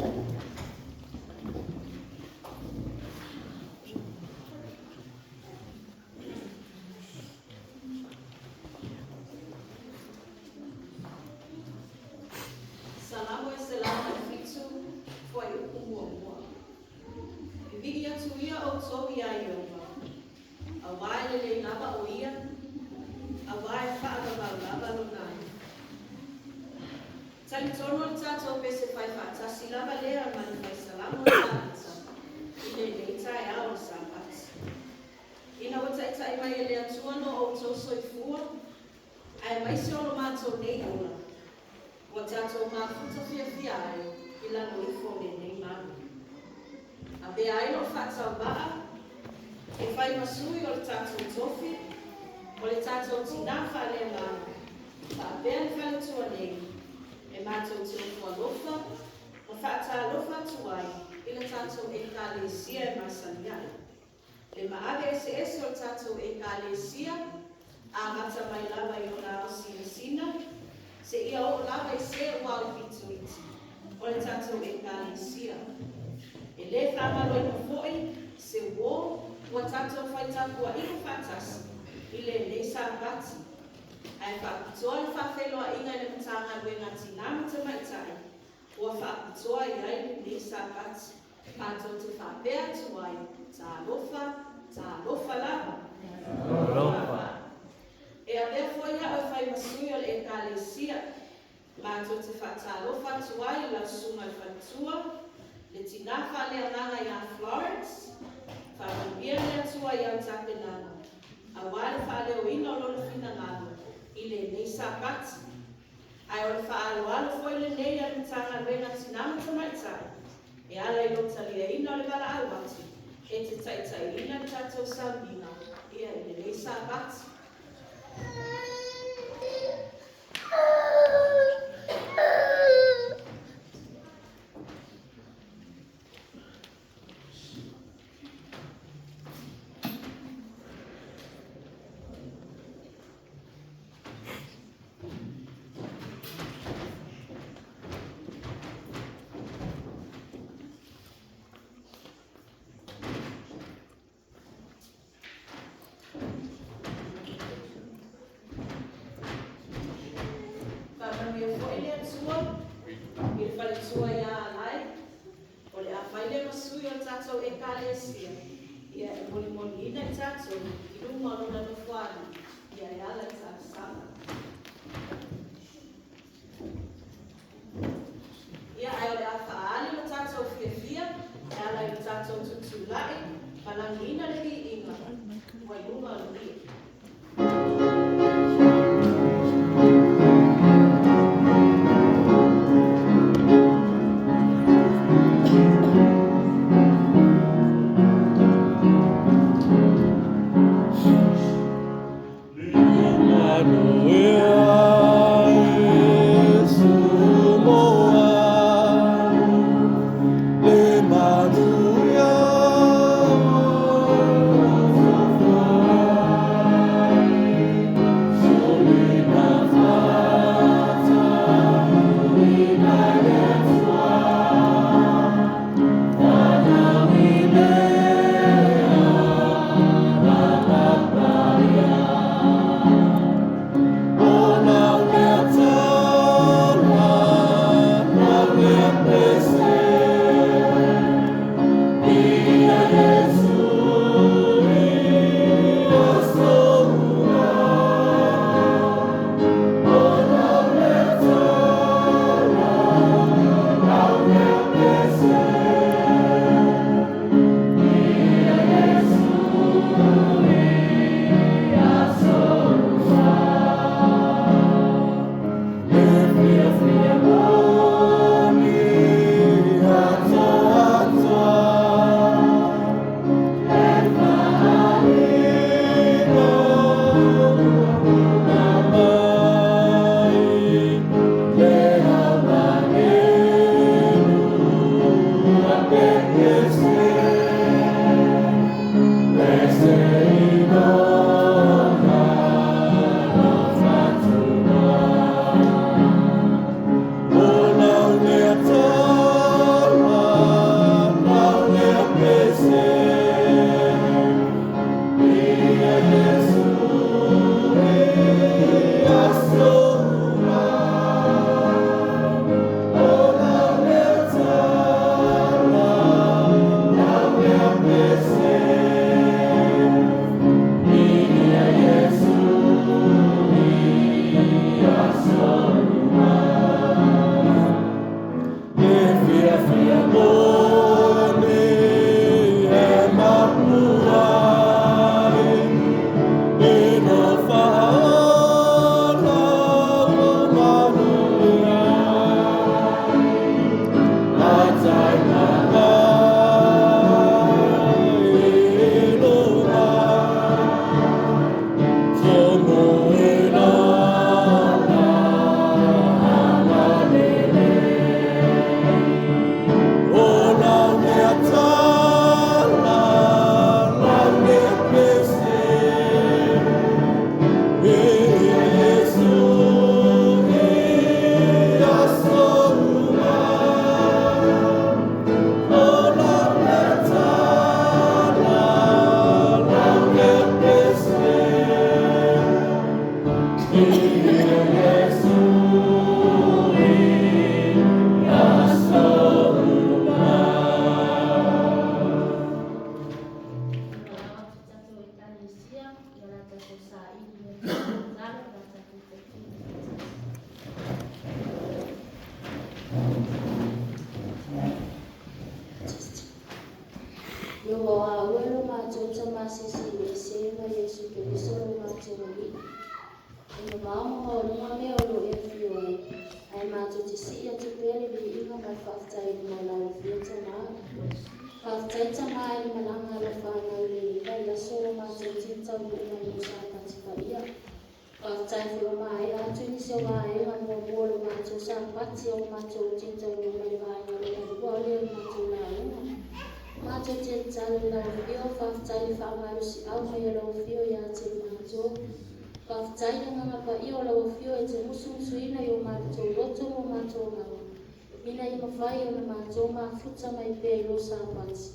Salamo 107, Fuaiupu 1. Vivii atu ia outou iā Ieova, auā e lelei lava o Ia, auā e faavavau lava Lona alofa. Talitonu o le tatou pese fai faatasi lava lea ma le fai salamo o Tavita i lenei taeao o le Sapati. Ina ua taitai mai e le Atua lo outou soifua, aemaise o lo matou nei ola, ua tatou mafuta fiafia ai i lalo ifo o lenei malu. Avea ai lou faatauvaa e fai ma sui o le tatou tofi, o le tatou tinā faaleagaga, faapea le faletua nei, e matou te ofo alofa ma faatalofa atu ai i le tatou Ekalesia e masani ai. Le maave eseese o le tatou Ekalesia, amata mai lava i ona ao sinasina, seia oo lava i se ua aupito iti o le tatou Ekalesia. E lē faagaloina foi se uō ua tatou faitapuaʻiga faatasi i lenei Sapati. Ae faapitoa le faafeiloaiga i le Matagaluega a Tinā ma Tamaitai ua faapitoa i ai lenei Sapati. Matou te faapea atu ai, Talofa, talofa lava. Talofa. E avea foi au e fai ma sui o le Ekalesia, matou te faatalofa atu ai i lau susuga i le faletua, le tinā faaleagaga ia Florence, faamanuia le Atua i au tapenaga, auā le faaleoina o Lona finagalo i lenei Sapati. Ae o le faaaloalo foi lenei a le Matagaluega a Tinā ma Tamaitai e ala i lou taliaina o le valaau atu e te taitaiina le tatou sauniga ia i lenei Sapati. Faamanuia foi le Atua i le faletua ia Alai, o le a fai lea ma sui o le tatou Ekalesia, ia e molimoliina i tatou i luma o Lona Nofoalii, ia e ala i talosaga. Ia, ae o le a faaali lo tatou fiafia e ala i lo tatou tutulai ma lagiina le viiga ua i luga o le ie. Le manuia. E mamao ma maualuga mea o lo o e afio ai, ae matou te sii atu pea le viiga ma le faafetai i luma o lau Afio Tamā. Faafetai Tamā i le malaga a lau fanau i lenei vaiaso ua matou taunuu mai i lou Sapati paia. Faafetai foi ua maea atu nisi o vaega muamua o le matou Sapati a ua matou taunuu mai i le vaega lona lua lea o le matou lauga. Matou te tatalo i lau Afio, faafetai i le faamalosiau mai o lau Afio ia te matou. Faafetai le agaga paia o lau Afio e te musumusuina i o matou loto ma o matou agaga, ina ia mafai ona matou mafuta mai pea i lou Sapati,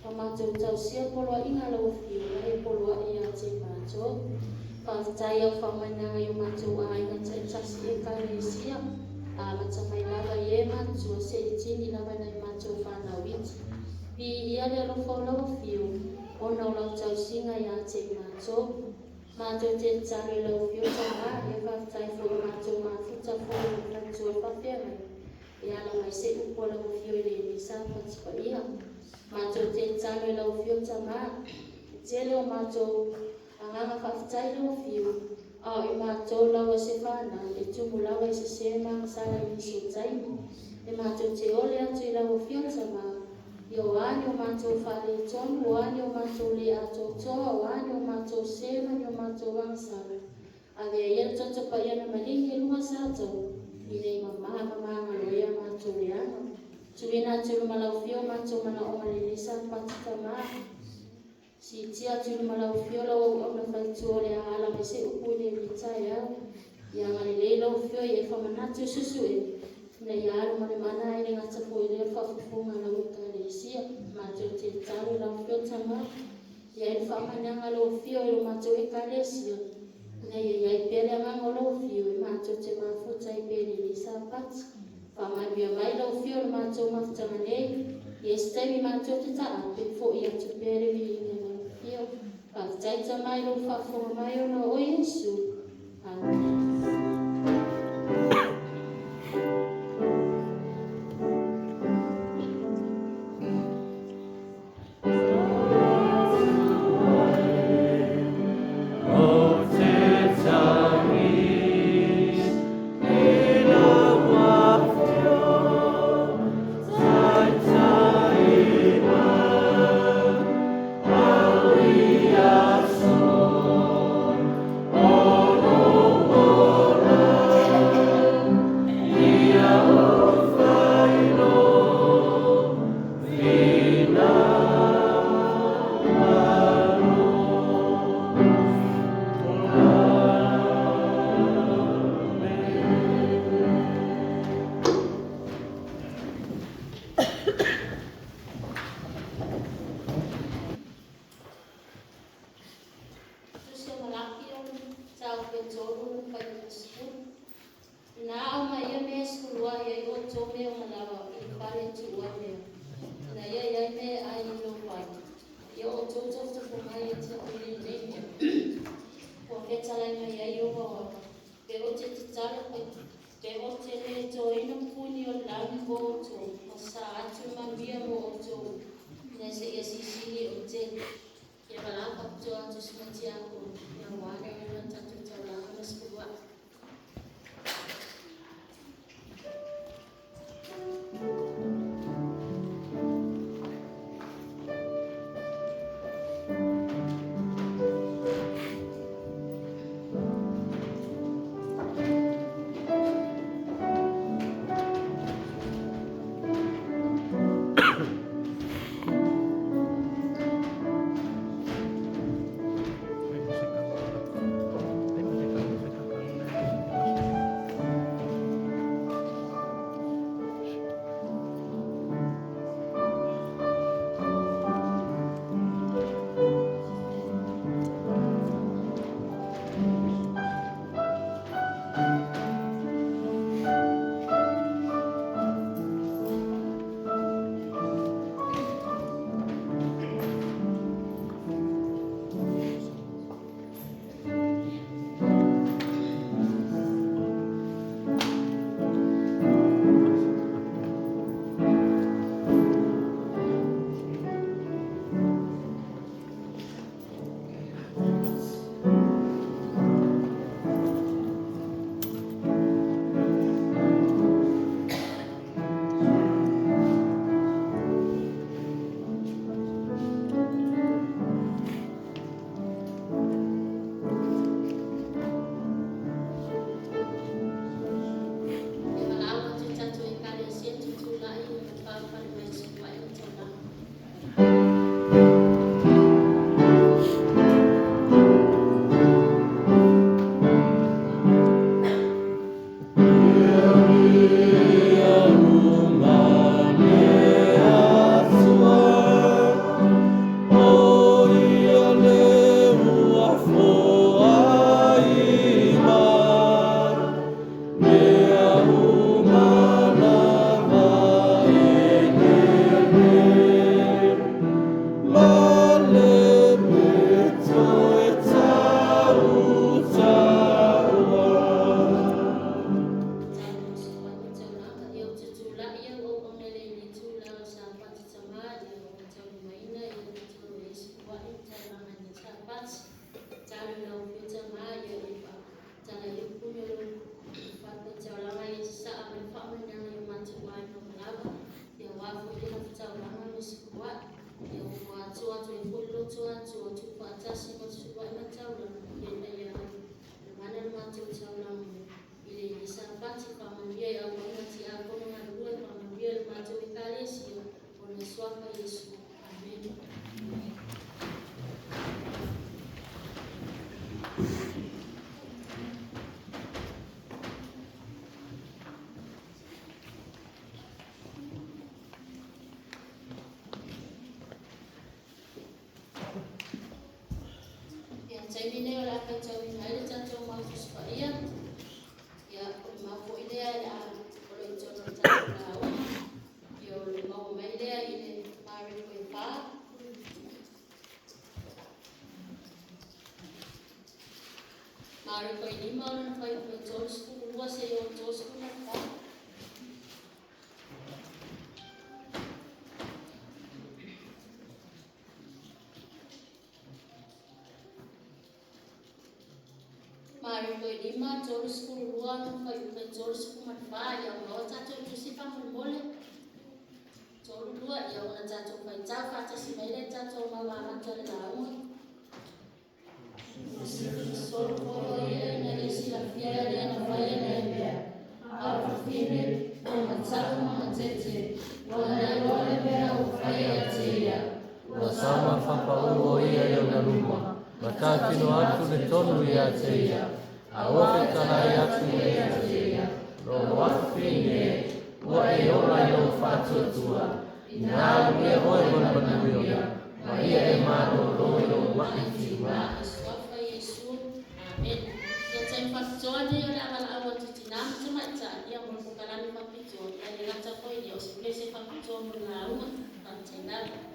ma matou tausia poloaiga a lau Afio na e poloai ia te matou. Faafetai au faamanuiaga i o matou aiga taitasi ekalesia, amata mai lava i e matutua seia tini lava i nai matou fanau iti. Viia le alofa o lau Afio, ona o lau tausiga ia te matou. Matou te tatalo i lau Afio Tamā, e faafetai foi ua matou mafuta foi i le faletua o le faafeagaiga, e ala mai se upu a lau Afio i lenei Sapati paia. Matou te tatalo i lau Afio Tamā, e tele o matou agaga faafetai i lau Afio, a o i matou lava se fanau e tumu lava i sese ma agasala i nisi o taimi. E matou te ole atu i lau Afio Tamā, ia o a ni o matou faaletonu, o a ni o matou le atoatoa, o a ni o matou se ma ni o matou agasala, avea ia le toto paia na maligi i luga sa tau, ina ia mamaha ma magaloea matou leaga. Tuuina atu i luma lau Afio matou manaoga i lenei Sapati Tamā. Siitia atu i luma lau Afio lau auauna faletua o le a ala mai se upu i lenei taeao. Ia agalelei lau Afio ia e famanatu i susu'e, ina ia alu ma le mana ae le gata foi i lea o le faafofoga a lau ekalesia. Matou te tatalo i lau Afio Tamā, i ai le faamanuiaga a lau Afio i lo matou ekalesia, ina ia i ai pea le agaga o lau Afio e matou te mafuta ai pea i lenei Sapati. Faamanuia mai lau Afio i le matou mafutaga nei, ia i se taimi matou te taape, fo'i atu pea le viiga i lau Afio. Faafetai Tamā i lou faafofoga mai ona o oe Iesu. Amene. Ou te tagisi i lau Afio, taitai mai au i aso o lou ola, ia ou faailoa finagalo. Tusi o Malaki mataupu e 3 lona fuaiupu 10. Na aumaia mea e sefuluai ai outou mea o malaga i le fale e tuu ai mea, ina ia i ai mea e ai i lou fale. Ia outou tofotofo mai e tiapine i nei mea. Ua fetalai mai ai Ieova o Aga, pe ou te tatalo pe ou te le toina puni o le lagi mo outou, ma sa atu le manuia mo outou, ina seia silisili ou tele. Ia valaau faapitoa atu se tiakono, aua le agaiga o le tatou taulaga ma sefuluai. Taimi nei o le a faitauina ai le tatou mau Tusi Paia, ia, o le mau foi lea e a o lo o i totonu o le tatou lauga. Ia, o lo o maua mai lea i le Mareko e 4. Mareko e 5 o lona fuaiupu e 32 seia oo i le 34. Mareko e 5, 32 lona fuaiupu e 34. Ia, ua maua tatou tusi faamolemole. 32, ia ona tatou faitau faatasi mai lea i le tatou mau amata o le lauga. Solo ia ina ia silafia e le na faia nei mea. A o fafine, ua mata'u ma matete, ua na iloa le mea ua faia ia te ia. Ua sama faapau o ia i ona luma, ma tautino atu le tonu ia te ia, a ua fetalai atu ia ia te ia, Lou afafine, ua e ola i lou faatuatua, inā alugia oe ma le manuia, ma ia e malōlō i lou ma'i timā. I le Suafa Iesu. Amene. Ia, taimi faapitoa nei o le a valaau atu i tinā ma tamaitai, ia, mo le pokalame faapitoa, ae le gata foi ia o se pese faapitoa mo le lauga.